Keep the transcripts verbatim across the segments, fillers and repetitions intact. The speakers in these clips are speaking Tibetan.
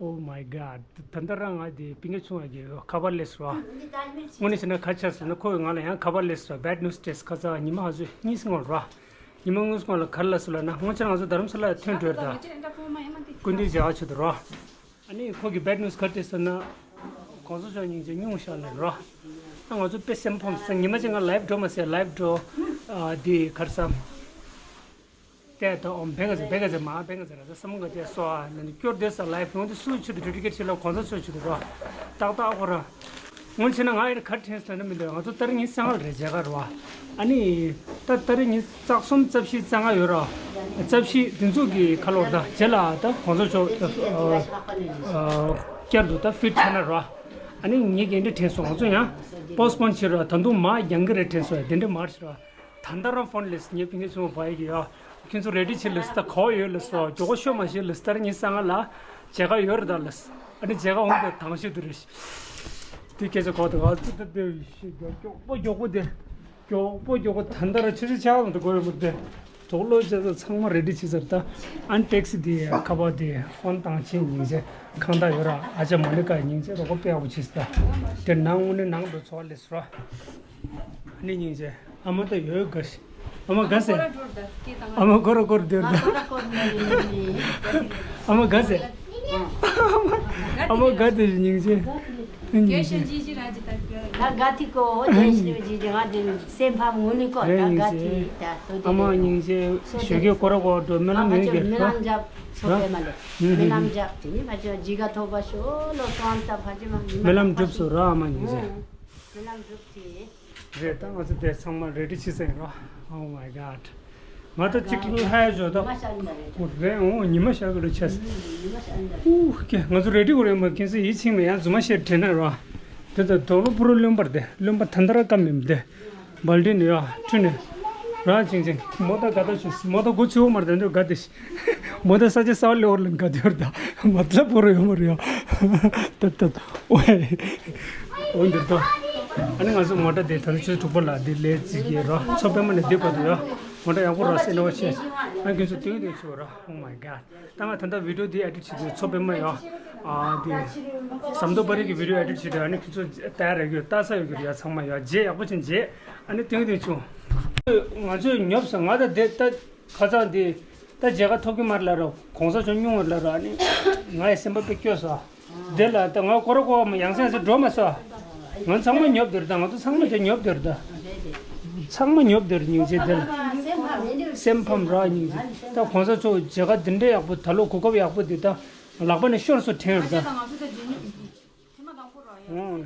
Oh my god. ད་ལྟ་རང་ང་དེ་པིང་ཀ་ཆུང་བ་གི་ཁ་པར་སླེབས་ར། དངོས་གནས་བྱས་ན་ཁ་ཆག་སོང་ན་ཁོས་ང་ལ་ཡང་ཁ་པར་སླེབས་ར། Bad news test ཁ་ཚ་ཉི་མ་ཧ་ཚོད་གཉིས་སྔོན་ར། ཉི་མ་དངོས་སྔོན་ལ་ག་རེ་ལབ་སོང་ལབ་ན། སྔོན་ཆད་ང་ཚོ་རྡ་རམ་ས་ལ་ཐོན་འགྲོ་ཡ་རེད་ད། སྐུ་མདུན་མཇལ་ཁ་ཆེད་དུ་ར། ཨ་ནི་ཁོ་གི་bad news ག་རེ་ཟེར་ན། གོང་ས་མཆོག་སྙིང་རྗེ་སྙུང་བཞག་ལབ་ར། ཨ་ང་ཚོ་དཔེ་སེམས་ཕམ་སོང་། ཉི་མ་གཅིག་ང་ལའིབ་འགྲོ་མ་ཟེར། ལའིབ་འགྲོ། ཨ་འདི་ག་རེ་ཟ། བལྟས་ད་ཨོམ་བེ་ག་ཟེར་བེ་ག་ཟེར་མ་བེ་ག་ཟེར་ར་ད་བསམ་ག་བལྟས་སོ། ཨ་ན་ནི་སྐྱོར་བསྡད་ས་ལའིབ་ཡོང་དུས་སུའི་ཆེད་དུ་ཌེ་ཌི་ཀེཊ་བྱེད་ལ་གོང་ས་མཆོག་ཆེད་དུ་ར། ཏག་ཏག་ཁོ་ར། སྔོན་ཆད་ན་ང་ཡར་ག་རེ་དྲན་སོང་ན་མི་འདུག་ང་ཚོ་ཏ་རིག་ཉི་ཤུ་རྩ་ལྔ་རེད་མཇལ་ཁ་རེད་བ། ཨ་ནི། ད་ཏ་རིག་ཉི་ཤུ་རྩ་གསུམ་རྩ་བཞི་རྩ་ལྔ་ཡོད་ར། རྩ་བཞི་དེ་ཚོ་གི་ཁ་ལོར་ད་རྗེས་ལ་ད་གོང་ས་མཆོག་ཨ། ཨ། བསྐྱར་དུ་ད་ཕིཊ་ཆགས་ན་ར། ཨ་ནི་ངེད་ཀྱི་འདི་དྲན་སོང་། ང་ཚོ་ཡང་པོ་སི་པོན་བྱེད་ར། ད་དུང་མ་རྒྱང་གི་རེད་དྲན་སོང་། ཡ་དེ་འདྲ་མ་རེད་ར། ད་ལྟ་རང་ཕོན་སླེབས། ངའི་པིང་ཀ་ཆུང་བ་ཡི་གི་ཡ། ཁྱོད་ཚོ་རེ་ཌི་བྱེད་ལབ་སོང་། ད་ག་པར་ཡོད་ལབ་སོང་། མགྱོགས་པོ་ཤོག་མ་ཤེས་ལབ་སོང་། ཏ་རིག་ཉི་ཤུ་རྩ་ལྔ་ལ་མཇལ་ཁ་ཡོད་རེད་ད་ལབ་སོང་། ཨ་ནི་མཇལ་ཁ་འོང་དུས་དང་ཤོས་དེ་རེད། དེ་སྐད་ཆ་གོ་དུས་ང་ཚོ་ད་ལྟ་ཤི་མགྱོགས་པོ་མགྱོགས་པོ་དེ། མགྱོགས་པོ་མགྱོགས་པོ་ད་ལྟ་ར་ཆུ་ཚོད་ཆ་ལ་འགྲོ་དགོས་ཡོད་མ་རེད་དེ། དོག་ལོ་བྱས་ཚོ་ཚང་མ་རེ་ཌི་བྱེད་ཚར་ད། ཨ་ནི་ཊེག་སི་དེ་ཁ་པར་དེ་ཧོན་བཏང་ཆེན་སྙིང་རྗེ་ཁང་བདག་ཡོད་ར། ཨ་ཅག་མོ་ནི་ཀ་སྙིང་རྗེ་རོགས་པ་དཔེ་ཡག་པོ་བྱེད་ས་ད། དེ་ནང་དངོས་གནས་ནང་དུ་འཚོ་བ་ལས་སོ། ནི་སྙིང་རྗེ། ཨ་མ་ད་ཡོད་དགའ་ཤི། ཨ་མ་དགའ་སེ། ཨ་མ་སྐོར་ར་སྐོར་སྡོད་ད། ཨ་མ་དགའ་སེ། ཨ་མ་དགའ་སྟེ་སྙིང་རྗེ། སྙིང་རྗེ། ད་དགའ་ཐི་ཀོ་ཨོ་དེ་ཤི་ཇི་ཇི་ང་དེ་སེམས་ཕམ་ངུ་ལི་ཀོ་ད་དགའ་ཐི་ད་ཨ་མ་སྙིང་རྗེ། ཞོགས་ཀས་སྐོར་ར་སྐོར་འགྲོ། སྨོན་ལམ་ཡོད་ཀྱི་རྨི་ལམ་རྒྱབ་ཚོགས་པའི་མ་ལས་སྨི་ལམ་རྒྱབ་དེ་ནི་ཕ་ཆོས་ཇི་ག་ཐོབ་པ་ཤོ་ལོ་སོང་ད་ཕ་ཆོས་མ་སྨི་ལམ་འགྲུབ་སོ་ར་ཨ་མ་སྙིང་རྗེ། སྨི་ལམ་འགྲུབ་དེ། རེད་ད། ང་ཚོ་དེ་ཚང་མ་རེ་ཌི་བྱེད་ས་ཡིན་རོ། Oh my god. ང་ད་གཅིག་ལྷ་ཡ་འཇོག་ད། ཉི་མ་ཤར་ཡིན་པ་རེད། རེད་འོང་། ཉི་མ་ཤར་གི་རེད་ཆས། ཨུ་ཀེ་ང་ཚོ་རེ་ཌི་གོ་རེད་མ་ཁྱེད་ཚོ་ཡིད་ཆེས་མེད། ཡང་རྫུན་མ་བཤད་དྲན་ན་རོ། དེ་ད་དོ་ལོ་པུ་རུ་རློན་པར་དེ་རློན་པ་ད་འདར་ཀ་མེད་དེ། སྦལ་ཏི་ནི་ཡ་ཁྲུ་ནི། ར་ཅིང་ཅིང་མོ་ད་ག་ད་ཤི་མོ་ད་གོ་ཆུ་བོ་མར་ད་འདོད་ག་དེ་ཤི། མོ་ད་ས་ཆ་ས་བ་ལེ་འོར་ལ་ག་དེ་འོར་ད། མ་ད་པུ་རུ་ཡོ་མ་རེ་ཡ། ད་ད་ཨོ་ཨེ། འོ་འདིར་ད། ཨ་ནི་ང་ཚོ་ངོ་ད་དེ་ད་ཆུ་དྲུག་པ་ལ་དེ་ལས་ཅིག་གི་ར་ཚོ་པད་མ་ནས་དེ་བར་དུ་ཡ། ངོ་ད་ཡག་པོ་ར་སེ་ནོ་ཆེ། ཨ་ཁྱོད་ཚོ་སྟོན་སྟོན་ཆུ་བ་ར། Oh my god. ད་ང་ད་ལྟ་བི་ཌི་ཡོ་འདི་ཨེ་ཌིཊ་བྱེད་དུས་ཚོ་པད་མ་ཡ། ཨ་འདི། ཟམ་མདོ་པ་རི་གི་བི་ཌི་ཡོ་ཨེ་ཌིཊ་བྱེད་དུས་ཨ་ནི་ཁྱོད་ཚོ་ལྟ་ཡ་རེ་གི་ལྟ་ས་ཡོད་གི་རེད་ཡ། ཚང་མ་ཡ་རྗེས་ཡག་པོ་ཅན་རྗེས། ཨ་ནི་སྟོན་སྟོན་ཆུ། ང་ཚོས་ཉོབ་སོང་། ང་ད་དེ་ད། ཁ་སང་དེ། ད་མཇལ་ཁ་ཐོབ་ཀྱི་མ་རེད་ལབ་རོགས། གོང་ས་མཆོག་སྙུང་བ་ལབ་རོགས། ཨ་ནི། ང་ཡི་སེམས་པ་དཔེ་སྐྱོ་སོང་། དེ་ལ་ད་ང་སྐོར་ར་སྐོར་བ་མ་ཡང་སེ་ཡང་སེ་འགྲོ་མ་སོང་། ང་ཚང་མ་ཉོབ་སྡོད་ད། ང་ཚོ་ཚང་མ་དེ་ཉོབ་སྡོད་ད། ཚང་མ་ཉོབ་སྡོད་སྙིང་རྗེ་དེ་ལ། སེམས་ཕམ་ར་སྙིང་རྗེ། ད་གོང་ས་མཆོག་མཇལ་ཁ་འདི་འདྲའི་ཡག་པོ་ད་ལོ་གོ་སྐབས་ཡག་པོ་འདི་ད་ལག་པ་ནས་ཤོར་སོང་དྲན་ཡོད་ད། ཨོ།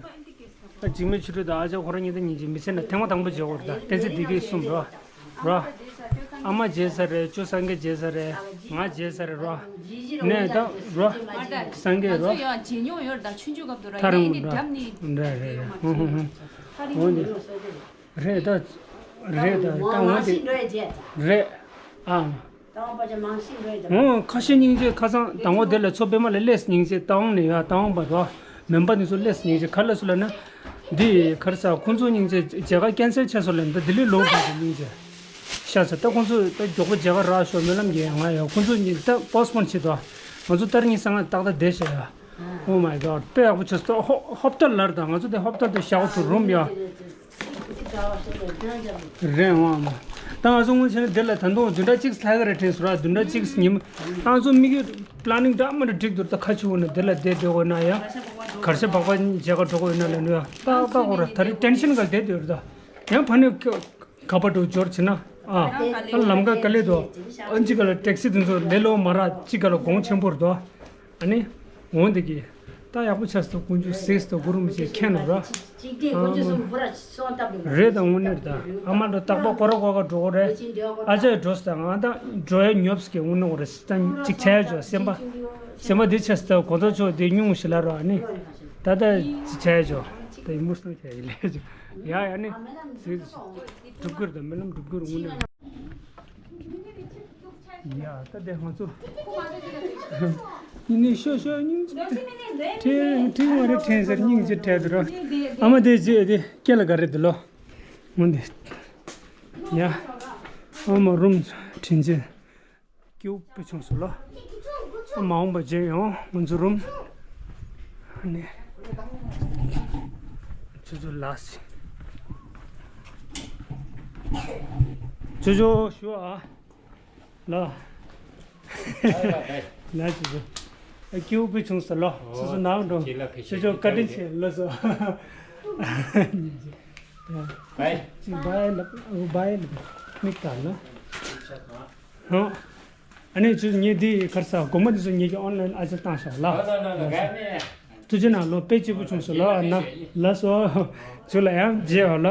ད་འཇིགས་མེད་ཆོས་སྒྲོན་དང་ཨ་ཅག་ཁོ་རང་གཉིས་ད་ཉིན་གཅིག་མི་ཚེ་ན་ཐེངས་མ་དང་པོ་མཇལ་བ་རེད་ད། བསྟན་འཛིན་བདེ་སྐྱིད་གསུམ་རོ། རོ། ཨ་མ་མཇལ་ཚར་རེད། ཅོ་སངས་རྒྱས་མཇལ་ཚར་རེད། ང་མཇལ་ཚར་རེད་རོ། ནས་ད་རོ། སངས་རྒྱས་རོ། ང་ཚོ་ཡང་མཇལ་མྱོང་ཡོད་རེད་ད། ཆུང་ཆུང་སྐབས་དུ་ར། ཐག་རིང་ཡིན་ནི་པོ་འདྲ། འགྲམ་ནི། རེད་རེད་རེད། ཧུང་ཧུང་ཧུང་། འོ་ནི། རེད་ད། རེད་ད། ད་འོ་དེ། རེད། ཨ། ད་འོ་པ་ཅག་མང་ཤིང་རེད་ད། འོ་ཁ་ཤས་སྙིང་རྗེ། ཁ་སང་དང་པོ་དེ་ལ་ཚོ་པད་མ་ལ་སླེབས་སྙིང་རྗེ། ད་འོང་ནས་ཡ་ད་འོང་པ་རོ། མེམ་པ་ནི་ཚོ་སླེབས་སྙིང་རྗེ། ག་ལ་སུ་ལ་ན། འདི་གར་ས་ཁོང་ཚོ་སྙིང་རྗེ་མཇལ་ཁ་ཀན་སེལ་ཆགས་སོང་ལ་འདི་ལྡི་ལི་ལོག་དགོས་ཀྱི་སྙིང་རྗེ། ཤ་ཚ་ད་ཁོང་ཚོ་ད་མགྱོགས་པོ་མཇལ་ཁ་རག་ཤོག་སྨོན་ལམ་རྒྱག་ང་ཡ། ཁོང་ཚོ་གཉིས་ད་པོ་སི་པོན་བྱེད་དོ། ང་ཚོ་ཏ་རིག་ཉི་ཤུ་རྩ་ལྔ་ཏག་ཏག་བསྡད་ཤག་ཡ། Oh my god. དཔེ་ཡག་པོ་བྱས་སོང་། ཧོ་ཧོབ་ཏལ་ལར་དང་ང་ཚོ་དེ་ཧོབ་ཏལ་དེ་བཞག་ཐུབ་རུམ་ཡ། རེད་འོང་ཨ་མ། ད་ང་ཚོ་སྔོན་ཆད་ནས་འདི་ལ་ད་དུང་བདུན་ཕྲག་གཅིག་ལྷག་གི་རེད་དྲན་སོང་ར། བདུན་ཕྲག་གཅིག་ཉིན་མ་ང་ཚོ་དམིགས་ཡུལ་པི་ལ་ནིང་འདྲ་མི་འདྲ་བསྒྲིགས་འདུག་ད་ཁ་ཆུ་བོ་ནས་འདི་ལ་བསྡད་སྡོད་དགོས་ན་ཡ། གར་ཞ་བག་པ་མཇལ་ཁ་འགྲོ་དགོས་ན་ལ་ནུ་ཡ། ཏག་ཏག་གོ་ར། ད་རེས་ཊེན་ཤན་ག་བསྡད་སྡོད་རེད་ད། ཡང་ཕ་ནས་ག་པར་འགྲོ་འབྱོར་བྱེད་ན་ཨ། ད་ལམ་ཁ་ག་ལེ་འདུག་ཨ་ཅི་ག་ལ་ཊེག་སི་དེ་ཚོ་ལེ་ལོ་མ་རག་ཅི་ག་ལ་གོང་ཆེན་པོ་རེད་དོ། ཨ་ནི། འོང་འདི་གི། ད་ཡག་པོ་ཆགས་སོང་། དཀོན་མཆོག་གཟིགས་སོང་། གུ་རུ་མི་ཆེ་ཁྱེད་ནོ་ར། ཅིག་དེ་དཀོན་མཆོག་གསུམ་པུ་ར་སོང་སྟབས་འདུག་ར། རེད་ད་དངོས་གནས་རེད་ད། ཨ་མ་འགྲོ་རྟག་པར་སྐོར་ར་སྐོར་ག་འགྲོ་གོ་རེད། ཨ་ཅག་འགྲོ་སྟ་ང་ད་འགྲོ་ཡ་ཉོབ་སྐད་དངོས་གནས་གོ་རེད། ད་ཅིག་ཆ་ཡ་ཇོ་སེམས་པ། སེམས་པ་འདི་ཆགས་སོང་གོང་ས་མཆོག་འདི་སྙུང་ཞིག་ལ་རོ། ཨ་ནི། ད་ད་ཅིག་ཆ་ཡ་ཇོ། ད་ཡིན་མོ་སོང་ཆ་ཡ་ལས་ཇོ། ཡ་ཡ་ནི། སྒྲུབ་གི་རེད་ད། སྨོན་ལམ་སྒྲུབ་གི་རེད་དངོས་གནས། ཡ་ད་དེ་ང་ཚོ་ནི་ནི་ཤོ་ཤོ་སྙིང་རྗེ་ཁྲེལ་ཁྲེལ་མ་རེད་ཁྲེལ་ཟེར་སྙིང་རྗེ་ཁྲེལ་དུ་ར། ཨ་མ་དེ་རྗེས་དེ་སྐེ་ལ་ག་རེ་དེ་ལོ། འོན་ཏེ་ཡ་ཨ་མ་རུམ་དྲིན་ཆེན་སྐྱེ་བོ་དཔེ་ཆུང་སོ་ལོ། མ་འོངས་པ་མཇལ་ཡོང་། ང་ཚོ་རུམ། ཨ་ནི། ཆུ་ཚོད་ལགས། ཆུ་ཚོད་ཞུ་ཨ། ལ། ལ་ཆུ་ཚོད། ཨ་སྐྱིད་པོ་བྱུང་སོང་ལོ། སོ་སོ་ནང་འགྲོ། ཆུ་ཚོད་བཀའ་དྲིན་ཆེ་ལོ་སོ། བའི། ཅི་བའི་ལ། བའི་ལ། མིག་ལྟ་ལ། ཧོ། ཨ་ནི་ཆུ་ངས་འདི་གར་ས་སྒོར་མོ་འདི་ཚོ་ངེད་ཀྱི་ཨོན་ལན་ཨ་ཅེ་བཏང་ཤག་ལ། ཐུགས་རྗེ་གནང་ལོ། དཔེ་སྐྱིད་པོ་བྱུང་སོང་ལོ། ཨ་ན་ལ་སོ། ཆུ་ལ་ཡང་མཇལ་བ་ལ།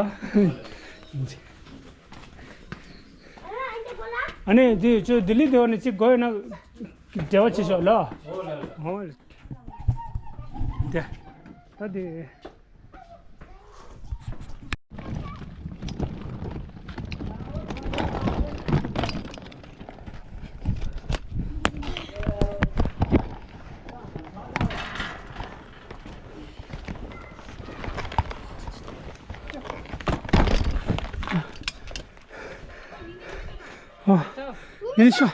ཨ་ནི་འདི་ཆུ་ལྡི་ལི་དེ་བ་ནི་གཅིག་དགོས་ཡོད་ན་འབྲེལ་བ་བྱེད་ཤོག་ལ། ཧོ། དེ། ད་དེ། ཨ། ཡིན་ཤོག་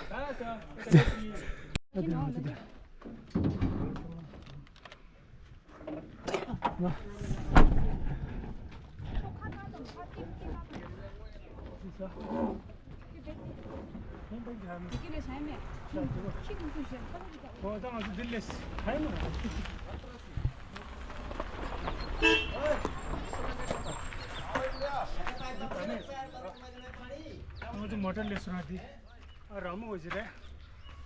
ང་ཚོ་མོ་ཊ་སླེབས་སོང་ར། འདི་ཨ་ར་མོ་གི་རེད།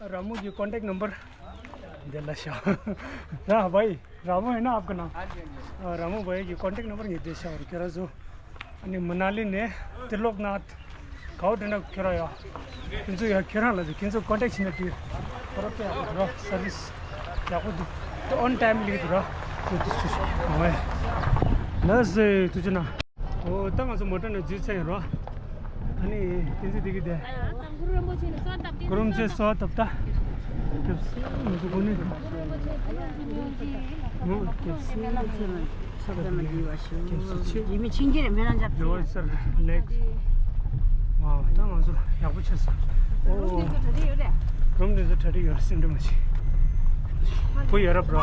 ཨ་ར་མོ་གི་ཀོན་ཊེག་ནམ་བར་འདི་ལ་ཤོག་ར་བའི། ར་མོ་ཡིན་ན་ཨབ་ག་ན། हाँ जी, हाँ जी। ཨ་ར་མོ་བའི་གི་ཀོན་ཊེག་ནམ་བར་ངས་འདི་ཤོག་ར། ཁྱེད་རང་ཚོ་ཨ་ནི་མ་ན་ལི་ནས་ཏི་ལོག་ནཱཐ་ག་བ་འགྲོ་ན་ཁྱེད་རང་ཡ། ཁྱེད་ཚོ་ཡ་ཁྱེད་རང་ལ་ཁྱེད་ཚོ་ཀོན་ཊེག་བྱས་ན་དུས་ཁོ་ར་པེ་ཨ་ར་སར་བིས་ཡག་པོ་འདུག་ཨོན་ཊའིམ་ལི་འདུག་ར། ཁྱེད་ཚོ་ཤོག་ཨོ་ཡ། ལགས་སེ། ཐུགས་རྗེ་གནང་། ཨོ་ད་ང་ཚོ་མོ་ཊ་ནས་འཛུལ་ཚར་ཡིན་རོ། ཨ་ནི་བསྟན་འཛིན་བདེ་སྐྱིད་དེ། གུ་རུ་རིན་པོ་ཆེ་ནས་གསོལ་བཏབ་སྟེ། གུ་རུ་རིན་པོ་ཆེ་གསོལ་བཏབ་ད། སྐྱབས་སུ། ང་ཚོ་གོ་ནི། གུ་རུ་རིན་པོ་ཆེ་ནས་ཨོ་སྐྱབས་སུ། སྐྱབས་སུ་མཆི། ཡིན་མི་ཆིང་རྒྱལ་མེ་རང་འཇབ། ལེ་ཝར་སར་ལེག། ཨོ་ད་ང་ཚོ་ཡག་པོ་ཆགས་སོང་། ཨོ། རུམ་འདི་ཚོ་གྲ་སྒྲིག་ཡོད་རེད། རུམ་འདི་ཚོ་གྲ་སྒྲིག་ཡོད་རེད། སེམས་ཁྲལ་མ་བྱེད། བུ་ཡ་རབས་རོ།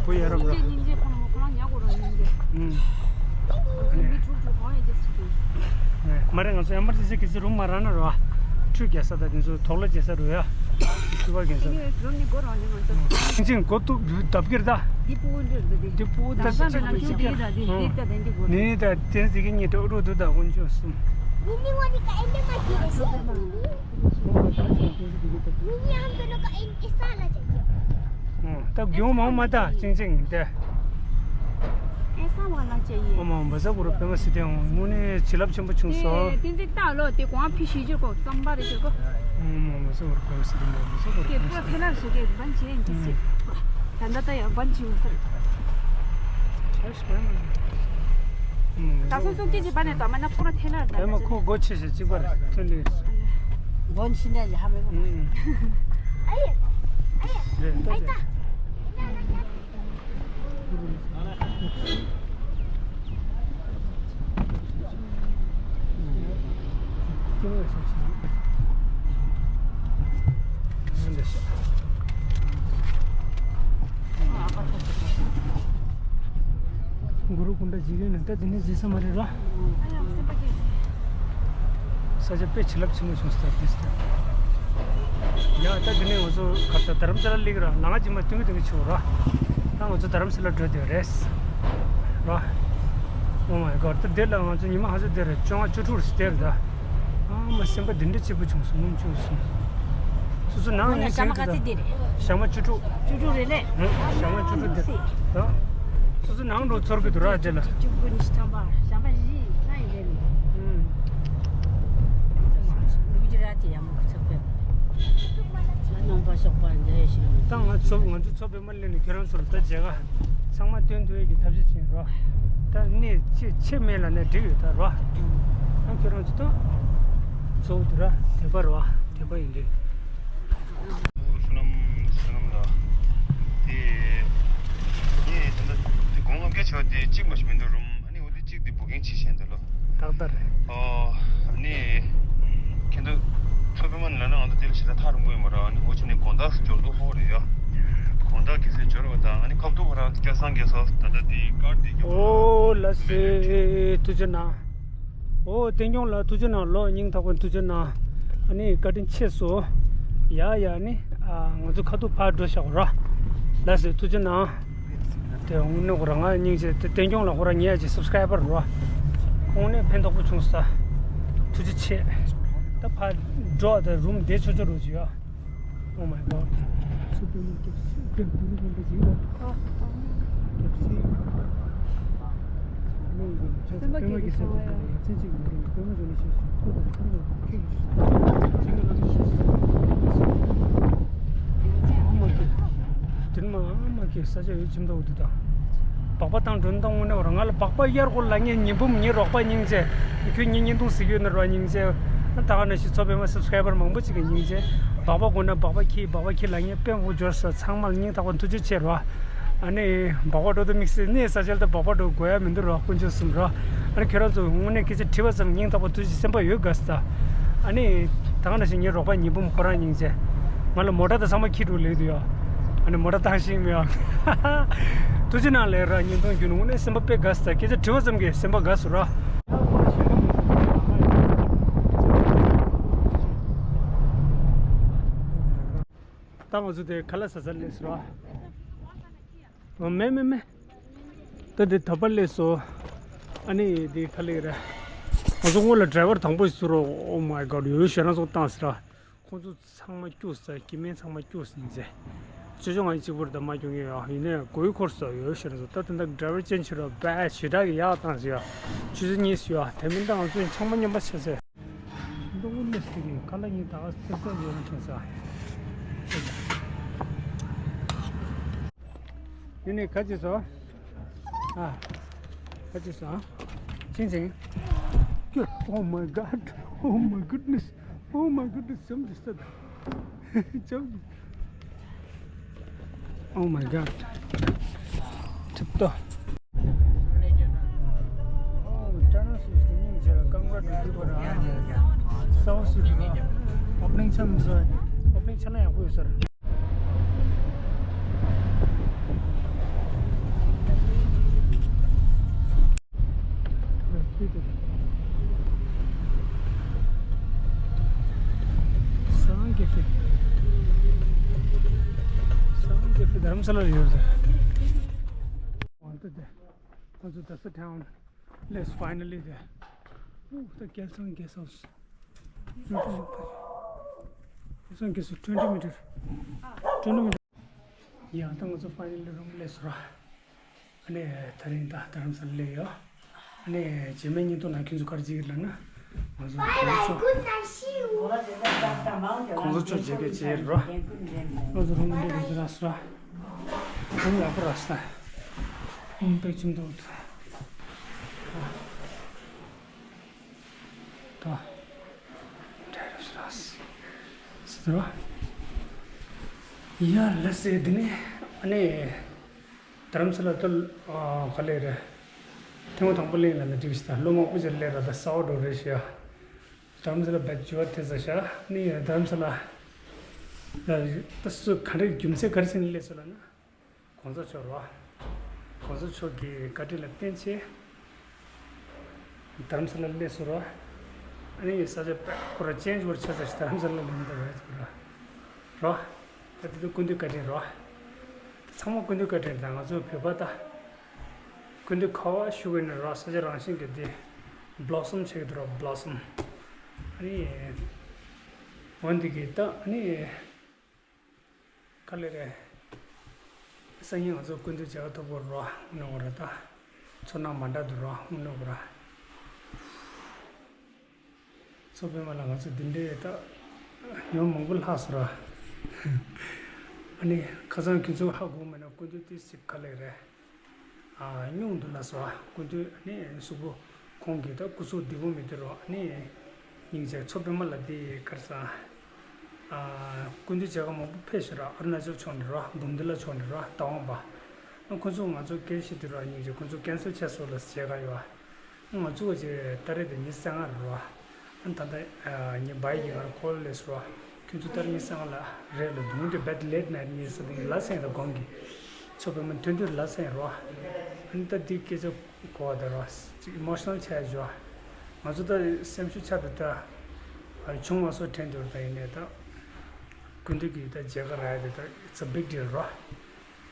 བུ་ཡ་རབས་རོ། སྙིང་རྗེ་སྙིང་རྗེ་ཁོང་ཁོང་ཉག་གོ་རོ་སྙིང་རྗེ། ཨུམ། མི་ཁྲུག་ཁྲུག་གོང་ཡ་རྗེས་སུ་ཁྲུག་མ་རེད། ང་ཚོ་ཨེ་མར་ཇེན་སི་གི་སི་རུམ་མ་རག་ན་རོ། ཁྲུས་རྒྱག་ས་དང་དེ་ཚོ་དོགས་ལ་རྒྱག་ས་རུ་ཡ། ཁྲུས་པ་རྒྱག་ས། རུམ་ནི་སྒོ་རང་ནི་ང་ཚོ། ཅིང་ཅིང་སྒོ་ཏུ་བརྡབ་ཀྱིར་ད། འདི་ཕུ་འདིར་འདི་འདི། འདི་ཕུ་ད་ད་ད་ད་ད་ད་འདི་འདི་འདི་འདི་འདི་འདི། ནི་ད་དེ་ཟི་གི་ཉི་ཏོ་རུ་དུ་ད་ཀུན་ཅོ་སུམ། ནི་ནི་ཝ་ནི་ཀ་ཨེ་ནི་མ་ཀི་རེ་སི། ནི་ནི་ཨམ་དོ་ནོ་ཀ་ཨེ་ཨེ་ས་ལ་ཅེ་ཡོ། ད་གྱོང་མང་མ་ད་ཅིང་ཅིང་དེ། ཨེ་ས་བ་ལ་ཅེ་ཡེ། ཨོ་མ་འབའ་ས་གུ་རུ་པེ་མ་སི་ཏེ་འོང་། དངོས་གནས་བྱིན་རླབས་ཆེན་པོ་བྱུང་སོང་། དེ་འཛིག་ཏག་ལོ་དེ་གོང་ཕི་ཤི་ཅེ་གོ་ཙམ་པ་རེ་ཅེ་གོ། ཨོ་མ་འབའ་ས་གུ་རུ་པེ་མ་སི་ཏེ་འོང་། འབའ་ས་གུ་རུ་པེ་མ་སི་ཏེ་འོང་། ཐེ་ལར་ཞེ་གེ་བན་ཅེ་ཡིན་ཅི་སི། ད་ད་ད་ཡ་བན་ཅེ་ཡོང་སར། ད་སོ་སོ་སྐད་ཅིག་པ་ནས་དོ་མ་ན་ཁོ་ར་ཐེ་ལར་ད་ཨེ་མ་ཁོ་སྒོ་ཕྱེ་ཞེ་གཅིག་པ་རེད། ཐོན་ལེ། མགོན་ཕྱི་ནས་ལ་ཧ་མེ་གོ། ཨེ་ཡེ། རེད་ད། ཨེ་ད། གུ་རུ་ཀུན་ད་འཇིགས་ཡོད་ན་ད་དེ་ནས་འཛིན་ས་མ་རེད་ར། ས་ཆ་དཔེ་བྱིན་རླབས་ཆེན་མོ་བྱུང་སྟབས་དེ་སྟབས། ཡ་ད་དེ་ནས་ང་ཚོ་ག་ད་རྡ་རམ་ས་ལ་སླེབས་ར། ལ་ང་ཅི་མ་སྟོན་གི་སྟོན་གི་ཆུ་ར། ད་ང་ཚོ་རྡ་རམ་ས་ལ་འགྲོ་དེ་རེད། ར། Oh my god། ད་དེ་ལ་ང་ཚོ་ཉི་མ་ཧ་ཚོད་དེ་རེད། བཅོ་ལྔ་བཅུ་དྲུག་རེད་དེ་རེད་ད། ཨ་མ་སེམས་པ་འདི་འདྲ་སྐྱིད་པོ་བྱུང་སོང་། སྣུམ་བཅུ་སོང་། སོ་སོ་ནང་ནས་ཞག་མ་ག་ཚད་དེ་རེད། ཞག་མ་བཅུ་དྲུག་བཅུ་དྲུག་རེད་ལེ། ཞག་མ་བཅུ་དྲུག་དེ་ད། སོ་སོ་ནང་འགྲོ་ཚོར་གི་འདུག་ར་དེ་ལ། བཅུ་དགུ་ཉི་ཤུ་ཐམ་པ་ཞག་མ་བཞི་ལྷག་ཡིན་རེད་ལེ། ཨུམ། གུ་ཇི་ར་ཏི་ཡ་མོ་ཚོགས་པས། ནང་པ་ཞོགས་པ་འཇའ་ཡེ་ཞིག་ལ། ད་ང་ཚོ་ང་ཚོ་ཚོགས་པའི་མ་ལེ་ནས་ཁྱེད་རང་ཚོར་ད་མཇལ་ཁ་ཚང་མ་སྟོན་ཐུབ་ཡས་ཀྱི་ཐབས་ཤེས་བྱེད་རོགས། ད་གནས་ཆེ་ཆེ་མེད་ལ་ནས་འགྲིག་ཡོད་ད་རོགས། ད་ཁྱོད་རང་ཚོ་ད་གཙོ་བོ་དེ་ར་དད་པ་རོགས། དད་པ་ཡིན་དུས། བསོད་ནམས་བསོད་ནམས་ལ། དེ་ངས་ད་ལྟ་དེ་དགུང་ལོ་བརྒྱད་བྱས་པ་དེ་གཅིག་མ་ཞིག་མི་འདུག་རུམ། ཨ་ནི་འོ་དེ་གཅིག་དེ་བུ་གིང་བྱེད་བཞིན་འདུག་ལོ། ཏག་ཏག་རེད། ཨོ། ཨ་ནི་ཁྱེད་ཚོ་ཚོགས་པའི་མ་ནས་ལབ་ན་ང་ཚོ་དེ་ལ་ཞེ་དྲག་ཐག་རིང་པོ་ཡོད་མ་རེད། ཨ་ནི་འོ་བྱས་ནས་དགོང་དག་འབྱོར་འདུག་དགོང་དག་གི་སེ་འབྱོར་བ་དང་ཨ་ནི་ཁམས་ཐུག་ཁོ་རང་སྐལ་བཟང་རྒྱལ་སོ་ད་ལྟ་དེ་ཀར་དེ་ཉོ། ཨོ་ལ་སེ་ཐུགས་རྗེ་གནང་། ཨོ་བསྟན་སྐྱོང་ལགས་ཐུགས་རྗེ་གནང་། ལོ་སྙིང་ཐག་པ་ཐུགས་རྗེ་གནང་། ཨ་ནི་བཀའ་དྲིན་ཆེ་སོ། ཡ་ཡ་ནི་ཨ་ང་ཚོ་ཁ་ཐུག་ཕར་འགྲོ་བཞག་ར། ལ་སེ་ཐུགས་རྗེ་གནང་། དེ་དངོས་གནས་ཁོ་རང་ང་སྙིང་རྗེ་དེ་བསྟན་སྐྱོང་ལགས་ཁོ་རང་ངའི་ཨ་ཅེ་སབ་སི་ཀ་རའི་བར་ར། དངོས་གནས་ཕན་ཐོགས་པོ་བྱུང་ས། ཐུགས་རྗེ་ཆེ། ད་ཕར་འགྲོ་དེ་རུམ་བསྡད་ཆོག་ཆོག་རོགས་བྱོས་ཡ། Oh my god. སེམས་པ་སྐྱིད་པོ་བྱུང་བ་ཡ། དེ་ནི་མ་མ་གི་ས་ཆ་ཡོད་ཅིམ་ཏོག་འདུག་ད། སྦག་སྦག་བཏང་འགྲོ་ན་ད་དངོས་གནས་རང་ང་ལ་སྦག་སྦག་གཡར་སྐོར་ལ་ངས་ཉི་འབུམ་ངའི་རོགས་པ་སྙིང་རྗེ། ཁྱོད་ངའི་བརྙན་ཐུང་གཟིགས་ཡོད་ན་རོགས་སྙིང་རྗེ། ད་ག་ནང་བཞིན་ཚོ་པའི་མ་སབ་སི་ཀ་རའི་བར་མང་པོ་ཅིག་གི་སྙིང་རྗེ། སྦག་སྦག་དགོས་ན་སྦག་སྦག་ཁྱེར་སྦག་སྦག་ཁྱེར་ལ་ངས་དཔེ་མང་པོ་འབྱོར་སོང་ཚང་མར་སྙིང་ཐག་པ་ཐུགས་རྗེ་ཆེ་རོ། ཨ་ནི་སྦག་སྦག་འགྲོ་དུས་དམིགས་བསལ་གནས་ས་ཆ་ལ་ད་སྦག་སྦག་འགྲོ་དགོས་ཡ་མི་འདུག་རོ་དཀོན་མཆོག་གསུམ་རོ། ཨ་ནི་ཁྱོད་རང་ཚོ་དངོས་གནས་སྐད་ཆ་དྲིས་པ་ཙམ་སྙིང་ཐག་པ་ཐུགས་རྗེ་སེམས་པ་ཡོད་དགའ་སི་ད། ཨ་ནི་ད་ག་ནང་བཞིན་ངའི་རོགས་པ་ཉི་འབུམ་ཁོ་རང་སྙིང་རྗེ། ང་ལ་མོ་ཊ་དང་ཚང་མ་ཁྱི་འགྲོ་ལེ་དུ་ཡོད། ཨ་ནི་མོ་ཊ་བཏང་ཤེས་མི་ཡོད། ཐུགས་རྗེ་གནང་ལེ་ར་བརྙན་ཐུང་བརྒྱུད་ནས་དངོས་གནས་སེམས་པ་དཔེ་དགའ་སི་ད་སྐད་ཆ་དྲིས་པ་ཙམ་གྱིས་སེམས་པ་དགའ་སོང་ར། ད་ང་ཚོ་དེ་ཁ་ལག་ཟ་ས་སླེབས་སོང་ར། མེད་མེད་མེད། ད་འདི་ད་པར་སླེབས་སོང་། ཨ་ནི་འདི་ག་ལེ་རེད། ང་ཚོ་སྔོན་ལ་ཌ་རའི་ཝར་དང་པོ་ཞིག་བཟོས་རོགས། Oh my god ཡོ་ཡོ་ཞེ་ན་ཚོགས་བཏང་ཟེར་ར། ཁོང་ཚོ་ཚང་མ་སྐྱུགས་ས་སྐྱེ་དམན་ཚང་མ་སྐྱུགས་ཟིན་ཚེ། ཅོ་ཅོ་ང་གཅིག་པུར་ད་མ་སྐྱུག་ངེས་ཡོད་ཡིན་ནའི་གོ་ཡི་འཁོར་སོ་ཡོ་ཡོ་ཞེ་ན་ཚོགས་ད་དེ་འདྲ་ཌ་རའི་ཝར་ཅན་ཆེ་རོགས་བས་ཞེ་དྲག་གི་ཡག་བཏང་ཟེར་ཡོ། ཆུ་ཚོད་གཉིས་ཡོ་དེ་མིན་ད་ང་ཚོ་ཚང་མ་མཉམ་པ་ཆགས་ཚེ། མདོ་དབུ་མེད་ཟེར་གི་ཁ་ལག་གཉིས་ད་ག་སེར་སེར་ཡོད་ན་ཐོན་ས། ཡིན་ནི་ཁ་ཅིག་སོ། ཨ། ཁ་ཅིག་སོ། ཨ། ཅིང་ཅིང་། ཀྱོ། Oh my god. Oh my goodness. Oh my goodness. ཅམ་ཅི་སྟ། ཅམ། Oh my god. ཐུབ་ཏོ། ཨོ་ཊ་ནལ་སི་སི་ཊམ་སྙིང་རྗེ་ལ་རྐང་པ་འགྲོ་རྒྱུ་བར་ཨ། སའུ་སི་ཨོ་པ་ནིང་ཆ་མི་འདྲ། ཨོ་པ་ནིང་ཆ་ན་ཡག་པོ་ཡོད་ས་རེད། སངས་རྒྱས་ཕེབས། སངས་རྒྱས་ཕེབས་དྷ་རམ་ས་ལ་ལ་ཡོད་རེད། འོན་ཏེ་དེ། ང་ཚོ་that's the town. Let's finally there. ཨུ། ད་སྐལ་བཟང་གེ་སི་ཧའུ་སི། སྐལ་བཟང་གེ་སི་ཧའུ་སི་twenty meter. Twenty meter. ཡ་ད་ང་ཚོ་finally རུམ་སླེབས་སོང་ར། ཨ་ནི་དེ་རིང་ད་དྷ་རམ་ས་ལ་སླེབས་ཡོད། ཨ་ནི་རྗེས་མའི་བརྙན་ཐུང་ནང་ཁྱོད་ཚོ་ག་རེ་བྱེད་ཀྱི་ལབ་ན། ང་ཚོ་གོང་ས་མཆོག་གོང་ས་མཆོག་མཇལ་སྐད་བྱེད་རོགས། ང་ཚོ་རུམ་འདི་རུ་ཟེར་ར་སོ་ར། རུམ་ཡག་པོ་ར་སོ་ད། རུམ་པེག་ཆེན་པོ་འདུག་ད། ད་རུམ་ཟེར་ར་སོ་ད། ཡ་ལ་སེ་འདི་ནས་ཨ་ནི། དྷ་རམ་ས་ལ་ད་ཨ་ག་ལེ་རེད། ཐེངས་མ་དང་པོ་གླེང་ལ་ན་འགྲིག་ཤི་ད་ལོ་མང་པོ་ཅིག་སླེབས་ར་ད་གསར་པ་འགྲོ་རེད་ཤི་ཡ། དྷ་རམ་ས་ལ་བེད་སྤྱོད་བ་དེ་ཟ་ཤ་ནི་དྷ་རམ་ས་ལ་ད་སུ་ག་འདྲ་རྒྱུ་མཚན་ག་རེ་བྱས་ནས་སླེབས་སོང་ལབ་ན། གོང་ས་མཆོག་རོ། གོང་ས་མཆོག་གི་བཀའ་དྲིན་ལ་བརྟེན་ཆེ། དྷ་རམ་ས་ལ་སླེབས་སོང་རོ། ཨ་ནི་ས་ཆ་དཔེ་ཁོ་ར་ཅན་ཇི་བོར་ཆ་ས་ཤི་དྷ་རམ་ས་ལ་སླེབས་ནས་རོ་རོ། ད་དེ་ཚོ་ཀུན་འདུས་བཀའ་དྲིན་རོ། ད་ཚང་མ་ཀུན་འདུས་བཀའ་དྲིན་དང་ང་ཚོ་བོད་པ་ད། ཀུན་འདུས་ཁ་བ་ཤུ་གི་ནི་རོ་ས་ཆ་རང་བཞིན་གྱི་དེ། བློ་སོམ་ཆེ་གི་འདུག་རོ་བློ་སོམ། ཨ་ནི། འོན་ཏེ་གི་ད་ཨ་ནི། ག་ལེ་རེད། སང་ཉིན་ང་ཚོ་ཀུན་འདུས་མཇལ་ཁ་ཐོབ་པོ་རོ་ནོ་ར་ད། ཚོར་སྣང་མ་འདྲ་འདུག་རོ་ནོ་ར། ཚོ་པའི་མ་ལ་ང་ཚོ་འདི་འདྲའི་ད་ཉོ་མང་པོ་ལྷག་སོང་ར། ཨ་ནི་ཁ་སང་ཁྱོད་ཚོ་ཧ་གོ་མེད་ན་ཀུན་འདུས་ཏི་སི་ག་ལེ་རེད། ཨ་སྙུང་འདུག་ལ་སོ་ཨ་ཀུན་འདུས་ཨ་ནི་གཟུགས་པོ་ཁོང་གི་ད་སྐུ་གཟུགས་བདེ་པོ་མི་འདུག་རོ་ཨ་ནི་སྙིང་རྗེ་ཚོ་པའི་མ་ལ་དེ་གར་སང་། ཀུན་འདུས་མཇལ་ཁ་མང་པོ་ཕེབས་ཤག་ར་ཨ་རུ་ན་ཅལ་ཕྱོགས་ནས་ར་འབུམ་སྡེ་ལ་ཕྱོགས་ནས་ར་རྟ་དབང་པ། ཁོ་ཚོ་ང་ཚོ་སྐད་བཤད་དུས་ར་སྙིང་རྗེ་ཁོ་ཚོ་ཀན་སལ་བྱས་སོང་ལ་བྱས་ག་ཡོད། ང་ཚོ་བ་ཅེ་ཏ་རེ་དེ་ཉི་ཤུ་རྩ་ལྔ་རེད་ར། ཨ་ད་ལྟ་ཉི་བའི་གི་ང་ར་ཁོལ་ལས་སོ་ར། ཁྱོད་ཚོ་ལྟར་ཉིན་སང་ལ་རེད་ལ་དུང་དེ་བེད་ལེད་ནའི་ཉིན་སང་དེ་ལ་སེང་ར་གོང་གི་ཚོ་པའི་མི་ཐོན་དུས་ལ་སེང་རོ། ཨ་ནི་ད་དེ་སྐད་ཆ་གོ་བ་དེ་རོ། ཅིག་ཨི་མོ་ཤི་ནལ་ཆགས་བྱུང་། ང་ཚོ་ད་སེམས་ཤུགས་ཆག་ཏུ་ད་བྱུང་མ་སོང་དྲན་དུ་ད་ཡིན་ནས་ད་སྐུ་མདུན་གྱི་ད་མཇལ་ཁ་རག་ཡ་དེ་ད་it's a big deal་རོ།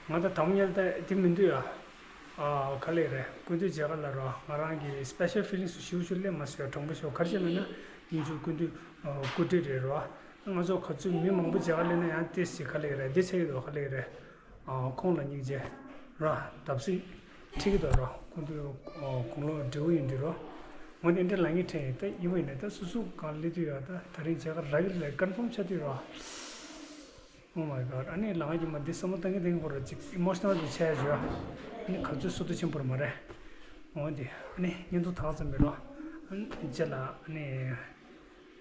ང་ད་དང་ཉལ་ད་དེ་མི་འདུག་ཡ། ཨ་ག་ལེ་རེད། སྐུ་མདུན་མཇལ་ཁ་ལ་རོ། ང་རང་གི་སྤེ་ཤལ་ཕི་ལིང་སུ་ཞུ་ཞུ་སླེབས་མ་སོང་ཡ། དྲང་པོ་ཞུ་ག་རེ་བྱས་ན་ན་ཡིན་ཆུ་སྐུ་མདུན་སྐུ་བགྲེས་རེད་རོ། ང་ཚོ་ག་ཚོད་མི་མང་པོ་མཇལ་ཁ་སླེབས་ན་ཡང་ཏེས་ཅིག་ག་ལེ་རེད། འདི་ཆགས་ཀྱི་འདུག་ག་ལེ་རེད། ཨ་ཁོང་ལ་སྙིང་རྗེ་རོ། བརྡབ་གསིག་ཁྲིད་ཀྱི་འདུག་རོ། སྐུ་མདུན་དགུང་ལོ་བགྲེས་པོ་ཡིན་དུས་རོ། ངོ་དེ་འདྲ་ལངས་ཀྱི་དྲན་ཡིན་ད་ཡིན་པ་ཡིན་ན་ད་སུ་སུ་གང་སླེབས་དུས་ཡ་ད་ད་རིང་མཇལ་ཁ་རག་གི་རེད་ཀོན་ཕོམ་ཆགས་དུས་རོ། Oh my god། ཨ་ནི་ལང་གི་མ་འདི་བསམ་བློ་བཏང་གི་དེང་ཁོ་ར་ཅིག་ཨི་མོ་ཤི་ནལ་དུ་ཆགས་ཡོད། ཨ་ནི་ག་ཚོད་སོ་ཏོ་ཆེན་པོ་ར་མ་རེད། འོ་འདི་ཨ་ནི་བརྙན་ཐུང་ཐག་ཙམ་མེད་རོ། ཨ་ནི་རྗེས་ལ་ཨ་ནི་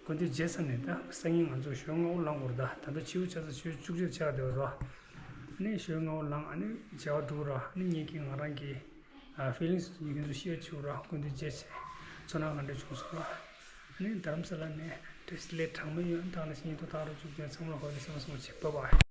སྐུ་མདུན་མཇལ་ས་ནས་ད་སང་ཉིན་ང་ཚོ་ཞོགས་སྔ་པོ་ལངས་དགོས་རེད། ད་ད་ལྟ་ཕྱི་པོ་ཆགས་ས་ཞོགས་བཅུ་གཅིག་ཆགས་བསྡད་རོ། ཨ་ནི་ཞོགས་སྔ་པོ་ལངས་ཨ་ནི་མཇལ་བ་འགྲོ་རོ། ཨ་ནི་ངེད་ཀྱིས་ང་རང་གི་ཕི་ལིང་སུ་ཡི་གེ་ཚོ་ཤེར་བྱེད་རོགས། སྐུ་མདུན་མཇལ་ཆེད་ཚོར་སྣང་ག་འདྲ་བྱུང་སོང་རོགས། ཨ་ནི་རྡ་རམ་ས་ལ་ནས་བཀྲ་ཤིས་བདེ་ལེགས་གྲངས་མེད་ཡོད། ད་ནང་བཞིན་ཡིན་དུ་ད་རུ་བཅུག་ཀྱང་ཚང་མ་ལ་གོ་བདེ་སེམས་སོང་ཆེ། བྷའི་བྷའི།